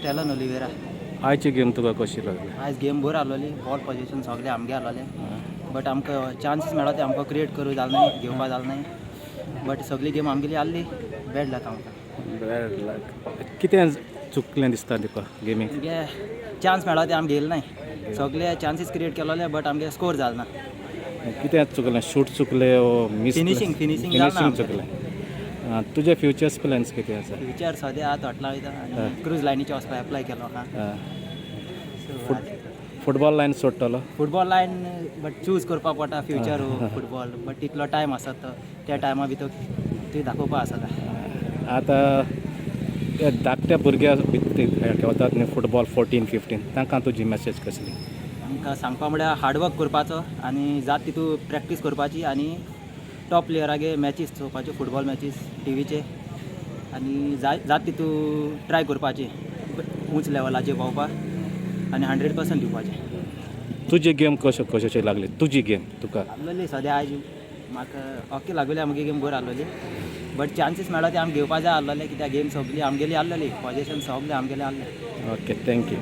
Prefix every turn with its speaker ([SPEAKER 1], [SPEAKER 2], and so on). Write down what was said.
[SPEAKER 1] Stalin Oliveira.
[SPEAKER 2] आयची game तुका कशी लागली?
[SPEAKER 1] आयज गेम बरी आसलोली. बॉल पोजिशन सगळे आमगे आसलोले, बट आमकां चान्सीस मेळो ते आमकां क्रिएट करूं जालें ना, घेवपा जालें ना. बट सगळी गेम आमगेली आहली. बॅड लक आमकां.
[SPEAKER 2] Bad luck. कितें चुकलें दिसता तुका गेमीक?
[SPEAKER 1] आमगे चान्स मेळो ते आमी घेयले नाय. सगळे चान्सीस क्रिएट केलोले, बट आमगे स्कोर जालें ना.
[SPEAKER 2] कितें चुकलें? शूट चुकले ओ मिस?
[SPEAKER 1] Finishing जालें ना.
[SPEAKER 2] फिनिशींग चुकलें. तुजे फ्युचर्स प्लॅन्स कितें आसा?
[SPEAKER 1] फ्युचर सद्या आतां हॉटला वयता आनी क्रूज लायनीचे वचपाक एप्लाय केलो आहा.
[SPEAKER 2] फुटबॉल लायन सोडटलो?
[SPEAKER 1] फुटबॉल लायन बट चूज करपाक पडटा फ्युचर फुटबॉल, बट तितलो टायम आसा तो त्या टायमा भितर ती दाखोवपा आसा.
[SPEAKER 2] आतां हे धाकट्या भुरग्या खेळतात न्ही फुटबॉल, 14 15, तांकां तुजी मॅसेज कसली?
[SPEAKER 1] आमकां सांगपा म्हळ्यार हार्डवर्क करपाचो आनी जात तितू प्रॅक्टीस करपाची आनी टॉप प्लेयरागे मॅचीस चोवपाच्यो, फुटबॉल मॅचीस टिवीचे, आनी जाय जात तितू ट्राय करपाची उंच लेवलाचेर पावपाक आनी 100% दिवपाचें.
[SPEAKER 2] तुजी गेम कशो कशी लागली, तुजी गेम तुका?
[SPEAKER 1] आसलोली सद्या आयज म्हाका ओके लागली. आमगे गेम बरी आसलोली, बट चान्सीस मेळो ते आमी घेवपा जाय आसलोले, कित्याक गेम सगली आमगेली आसलोली, पोजिशन सगलें आमगेलें आसलें.
[SPEAKER 2] Okay, thank you.